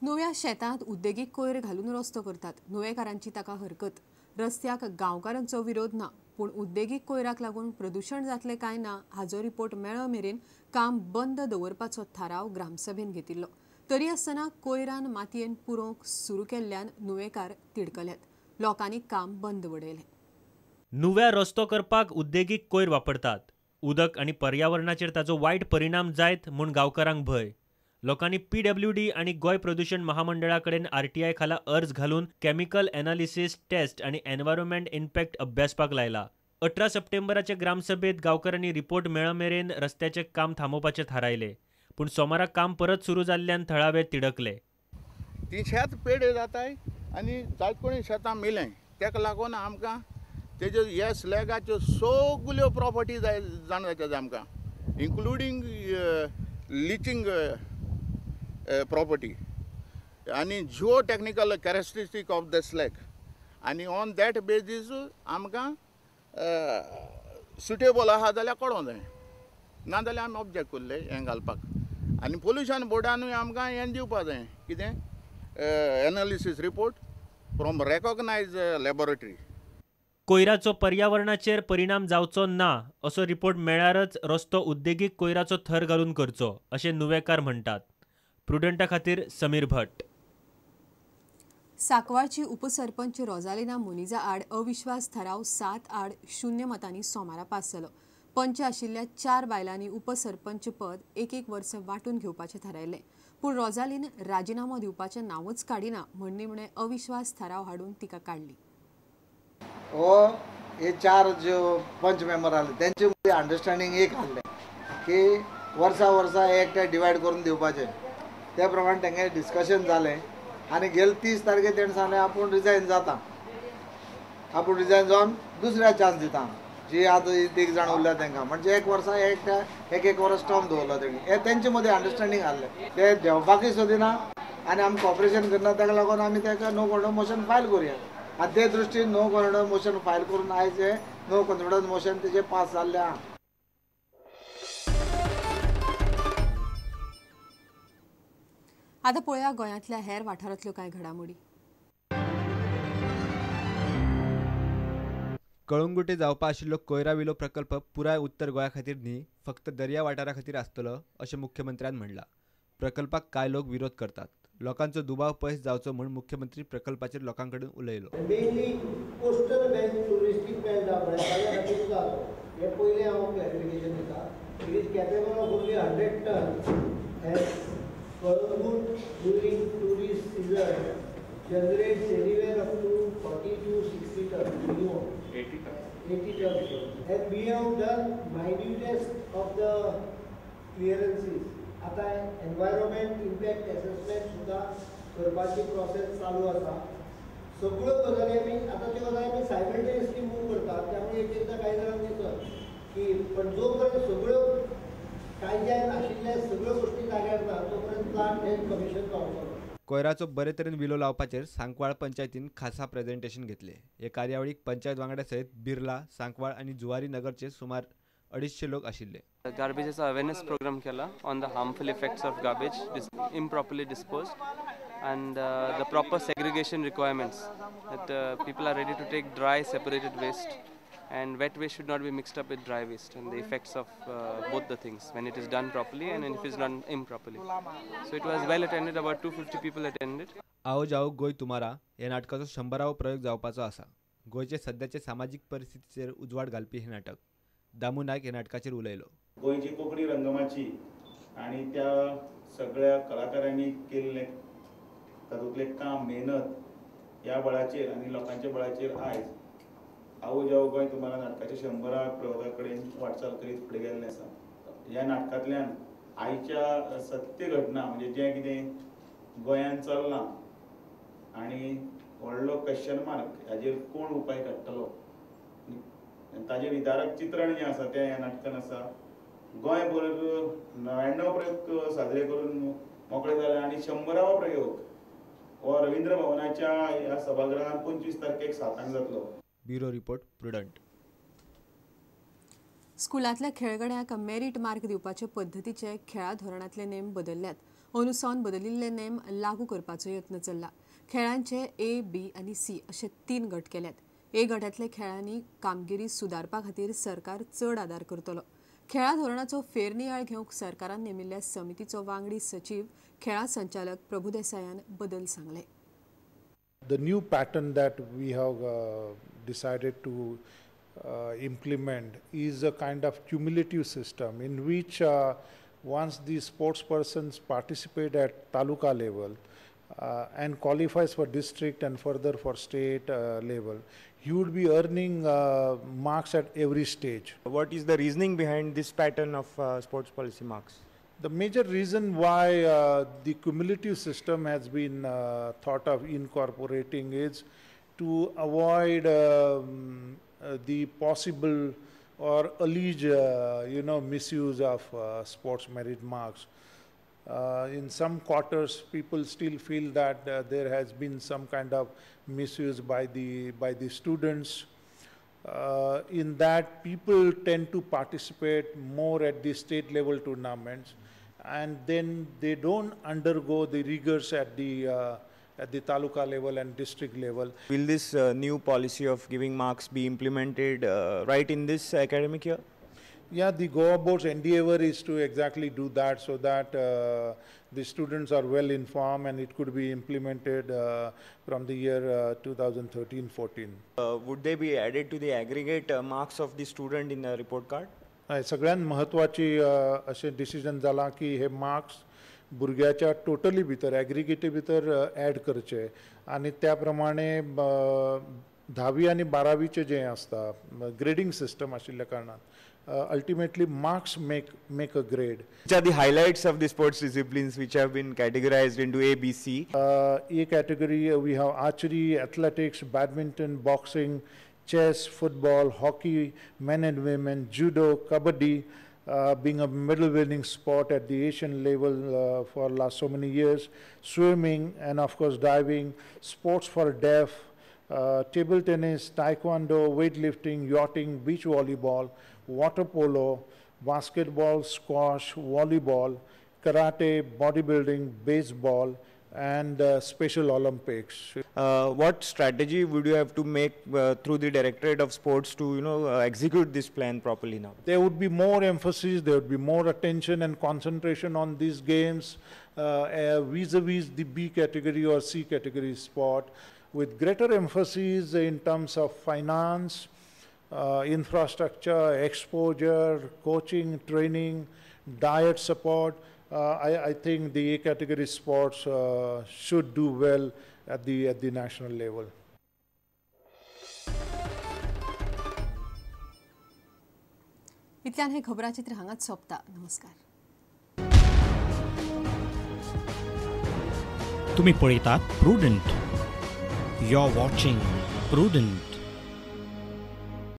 नुव्या शेतांत उद्देगीक कोयर घालून रस्तो करतात. नुवेकारांची ताका हरकत. रस्त्याक गांवकारांचो विरोध ना, पूण उद्देगीक कोयराक लागून प्रदूशण जातलें काय ना हाजो रिपोर्ट मेळो मेरेन काम बंद दवरपाचो थाराव ग्रामसभेन घेतिल्लो. तरी आसतना कोयरान मातयेन पुरोवंक सुरू केल्ल्यान नुवेकार तिडकल्यात. लोकांनी काम बंद वडयलें. नुव्या रस्तो करपाक उद्देगीक कोयर वापरतात. उदक आनी पर्यावरणाचेर ताचो वायट परिणाम जायत म्हूण गांवकारांक भंय. लोकांनी पीडब्ल्यूडी आनी गोंय प्रदूशण महामंडळा कडेन आरटीआय खाला अर्ज घालून केमिकल एनालिसिस टेस्ट आनी एनवायरमेंट इम्पॅक्ट अभ्यासपाक लायला. 18 सप्टेंबराचे ग्रामसभेत गांवकारांनी रिपोर्ट मेळ मेरेन रस्त्याचें काम थांबोवपाचें थारायलें. पूण सोमारा काम परत सुरू जाल्ल्यान थळावे तिडकले. ती शेत पेडे जाताय आनी जायत कोणी शेतां मेलें ताका लागून आमकां तेज्यो ह्या स्लॅगाच्यो सगल्यो प्रॉपर्टी जाय जाण जाता आमकां, इन्क्लुडींग लिचिंग प्रॉपर्टी आनी geotechnical characteristic of the slag, आनी ऑन that basis आमकां सुटेबल आसा जाल्यार कळोंक जाय, ना जाल्यार आमी ऑब्जेक्ट करले हें घालपाक. आनी पोल्युशन बोर्डानूय आमकां हें दिवपा जाय कितें analysis report from recognise laboratory. कोयराचो पर्यावरणाचेर परिणाम जावचो ना असो रिपोर्ट मेळ्यारच रस्तो उद्देगीक कोयराचो थर घालून करचो अशें नुवेकार म्हणटात. प्रुडंटा खातीर समीर भट. सांकवाळची उपसरपंच रोजालिना मोनिजा आड अविश्वास थाराव 7-0 मतांनी सोमारा पास जालो. पंच आशिल्ल्या 4 बायलांनी उपसरपंच पद एक एक वर्स वांटून घेवपाचें थारायलें. पूण रोजालीन राजिनामो दिवपाचें नांवच काडिना म्हण निमणें अविश्वास थाराव हाडून तिका काडली. हो हे 4 ज्यो पंच मेंबर आसले तेंचे मदीं अंडरस्टँडींग एक आसलें की वर्सा वर्सा एकटे डिवायड करून दिवपाचें. त्या प्रमाणे तेंगे डिस्कशन जालें आनी गेले 30 तारखे तेणें सांगलें आपूण रिजायन जाता, आपूण रिजायन जावन दुसऱ्या चान्स दिता जी आतां 3 जाण उरल्या तांकां, म्हणजे एक वर्सा एकट्या एक एक वर्स टर्म दवरलो तेणी. हे तेंचे मदीं अंडरस्टँडींग आसलें. ते देंवपाकूय सोदिना आनी आमी कॉपरेशन करना, ताका लागून आमी ताका नो कॉन्फिडन्स मोशन फायल करुया. आनी ते दृश्टीन नो कॉन्फिडन्स मोशन फायल करून आयज हे नो कॉन्फिडन्स मोशन तेजें पास जाल्लें आहा. आतां पळोवया गोंयांतल्या हेर वाठारांतल्यो कांय घडामोडी. कळंगुटे जावपा आशिल्लो कोयरा विलो प्रकल्प पुराय उत्तर गोंया खातीर न्ही, फक्त दर्या वाठारा खातीर आसतलो अशें मुख्यमंत्र्यान म्हणलां. प्रकल्पाक कांय लोक विरोध करतात. लोकांचो दुबाव पयस जावचो म्हूण मुख्यमंत्री प्रकल्पाचेर लोकां कडेन उलयलो. मेनली कोस्टल बँक टुरिस्टीक बँक हे पयलें हांव क्लॅरिफिकेशन दिता. It is capable of only 100 ton Calangute during tourist season generates anywhere up to 40 to 60 tons minimum. 80 tons. 80 tons. And we have done minutest of the clearances. आता environment impact assessment सुद्धा करपाची process चालू आसा. सगळ्यो गजाली आमी आतां त्यो गजाली आमी सायमल्टेनियसली मूव करतात. त्यामुळे एक एकदां कांय जाणांक दिसत की पण जो पर्यंत सगळ्यो कायद्यान आशिल्ल्या सगळ्यो गोष्टी जाग्यार ना तो पर्यंत प्लांट हे कमिशन जावचो ना. कोयराचो बरे तरेन विलो लावपाचेर सांकवाळ पंचायतीन खासा प्रेझेंटेशन घेतले. हे कार्यावळीक पंचायत वांगड्या सयत बिर्ला, सांकवाळ आनी जुवारी नगरचे सुमार 250 लोक आशिल्ले. गार्बेजाचो अवेअरनेस प्रोग्राम केला on the harmful effects of garbage improperly disposed and the proper segregation requirements that people are ready to take dry separated waste and wet waste should not be mixed up with dry waste and the effects of both the things when it is done properly and if it is done improperly. So it was well attended, about 250 people attended. आओ जाओ गोय तुम्हारा ह्या नाटकाचो 100वा प्रयोग जावपाचो आसा. गोंयचे सद्याचे सामाजीक परिस्थितीचेर उजवाड घालपी हें नाटक. दामू नायक ह्या नाटकाचेर उलयलो. गोंयची कोंकणी रंगमाची आनी त्या सगळ्या कलाकारांनी केल्लें तातूंतलें काम, मेहनत ह्या बळाचेर आनी लोकांच्या बळाचेर आयज आओ जाओ गोंय तुम्हारा नाटकाच्या 100 प्रयोगा कडेन वाटचाल करीत फुडें गेल्लें आसा. ह्या नाटकांतल्यान आयच्या सत्य घटना म्हणजे जें कितें गोंयांत चल्लां आनी व्हडलो क्वेश्चन मार्क हाजेर कोण उपाय काडटलो ताजें विदारक चित्रण जें आसा तें ह्या नाटकान आसा. गोंयभर 99 प्रयोग साजरे करून मोकळे जाले आनी 100वा प्रयोग हो रवींद्र भवनाच्या ह्या सभागृहांत 25 तारखेक 7 जातलो. Bureau report, Prudent. स्कुलांतल्या खेळगड्यांक मेरीट मार्क दिवपाचे पद्दतीचे खेळा धोरणांतले नेम बदलल्यात. अंदूसावन बदलिल्ले नेम लागू करपाचो यत्न चल्ला. खेळांचे ए, बी आनी सी अशे 3 गट केल्यात. ए गटांतल्या खेळांनी कामगिरी सुदारपा खातीर सरकार चड आदार करतलो. खेळा धोरणाचो फेरनियाळ घेवंक सरकारान नेमिल्ल्या समितीचो वांगडी सचीव खेळा संचालक प्रभुदेसायान बदल सांगले. The new pattern that we have decided to implement is a kind of cumulative system in which once the sports persons participate at taluka level and qualifies for district and further for state level, he would be earning marks at every stage. What is the reasoning behind this pattern of sports policy marks? The major reason why the cumulative system has been thought of incorporating is to avoid the possible or alleged misuse of sports merit marks. In some quarters, people still feel that there has been some kind of misuse by the students. In that, people tend to participate more at the state level tournaments, and then they don't undergo the rigors at the taluka level and district level. Will this new policy of giving marks be implemented right in this academic year? Yeah, the Goa board's endeavor is to exactly do that so that the students are well informed and it could be implemented from the year 2013-14. Would they be added to the aggregate marks of the student in the report card? सगळ्यात महत्वाची अशें decision जाला की हे marks भुरग्याच्या totally भितर एग्रीगेटी भितर Adv करचे आनी त्या प्रमाणे 10वी आनी 12वीचे जें आसता ग्रेडींग सिस्टम आशिल्ल्या कारणान ultimately marks make a grade. Which are the highlights of the sports disciplines which have been categorized into A, B, C? A category we have archery, athletics, badminton, boxing, chess, football, hockey, men and women, judo, kabaddi, being a medal winning sport at the Asian level for last so many years, swimming and of course diving, sports for deaf, table tennis, taekwondo, weightlifting, yachting, beach volleyball, water polo, basketball, squash, volleyball, karate, bodybuilding, baseball, and Special Olympics. What strategy would you have to make through the Directorate of Sports to, execute this plan properly now? There would be more emphasis, there would be more attention and concentration on these games vis-a-vis the B category or C category sport, with greater emphasis in terms of finance, infrastructure, exposure, coaching, training, diet support. I think the A category sports should do well at the national level. इतल्यान हे खबराचित्र हांगाच सोंपता. नमस्कार. तुम्ही पळयतात Prudent. You're watching Prudent.